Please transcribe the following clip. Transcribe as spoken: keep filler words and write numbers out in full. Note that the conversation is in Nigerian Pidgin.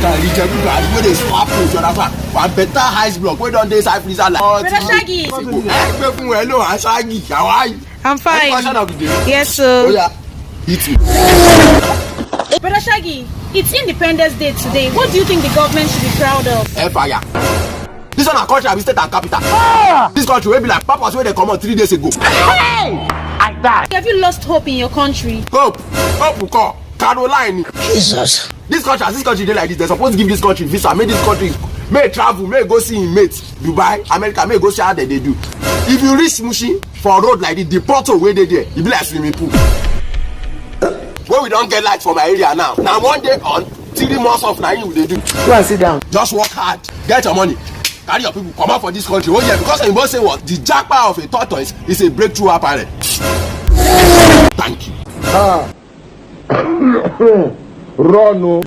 Ìjẹ̀bú gàrí wey dey slap you, you understand? One better ice block wey don dey inside freezer like forty years ago. Ẹ gbé fún ẹ ló wá Shaggy, how are you? I'm fine. Question of the day. Yes, sir. Oh yeah, hit me. Brother Shaggy, it's Independence Day today. What do you think the government should be proud of? Hellfire. This one na country abi state and capital. This country wey be like pampers wey dey comot three days ago. Hey! I die. Have you lost hope in your country? Hope, hope we call Caroline. Jesus. This country, as this country dey like this, dem suppose give this country visa, make this country, make e travel, make e go see im mate, Dubai, America, make e go see how dem dey do. If you reach Mushin for road like this, the pothole wey dey there, e be like swimming pool. Wey we don get light for my area now, na one day on, three months off, na im we dey do. Go and sit down. Just work hard, get your money, carry your people comot for this country. Oh yeah, because oyinbo say what? The japa of a tortoise is a breakthrough apparel. Thank you. Ah. Run o.